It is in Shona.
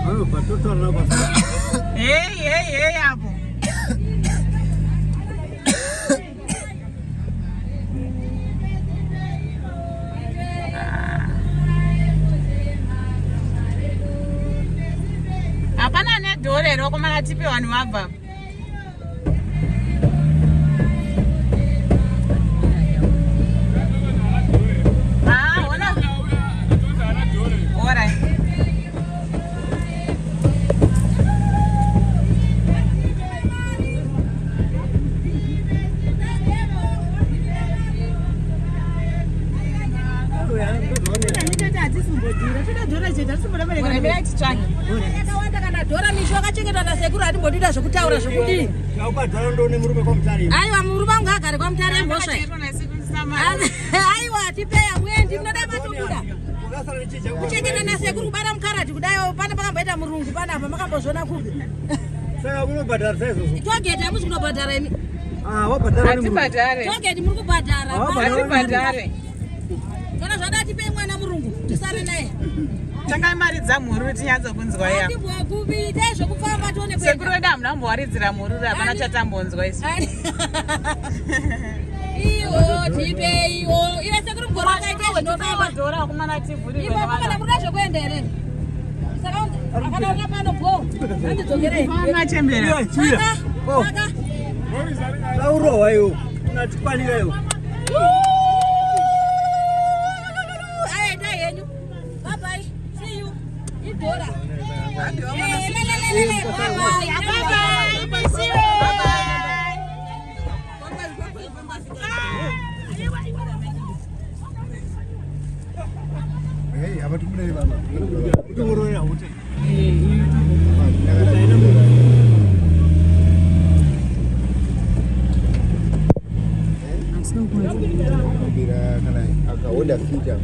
Hey, hey, hey apo. Hapana ane dhora here wakomana tipe vanhu vabva. Ah, ona. Alright. Yakawanda kana dhora misho akachengetwa nasekuru hatimbodida zvekutaura zvekudii. Aiwa murume wangu agare kwaMutare mhosva. Aiwa tipei hamuendi munoda matobuda. Kuchengeta nasekuru kubata mukarati kudai pane pakamboita murungu panapa makambozviona kupi? Saka munobhadhara saizvozvo? Togeti hamusi kunobhadhara imi. Ah, wabhadhara. Hatibhadhare. Togeti muri kubhadhara. Hatibhadhare. Kana zvada tipei mwana murungu tisare naye. Tangai mari dzamhururu tinyatso kunzwa ya. Hatibwa itai zvekufamba tione kuenda. Sekuru vedu hamuna kumbowaridzira mhururu hapana chatambonzwa isu. Iwo tipeiwo. Iwe sekuru mugoro akaita zvinofamba. Dhora akomana tivhurirwe Ipapo kana nevanhu. muri zvekuenda here? Saka kana uri pano bho. Handidzokerei. Machembera. Saka saka Saurohwa iwo. Unatikwanira iwo. Aya itai henyu. Bye bye. See you. Idhora. Bye bye. Bye bye. See you. Bye bye. Hey, apa timunei baba. Utoorora ute. Kana akaonda fita.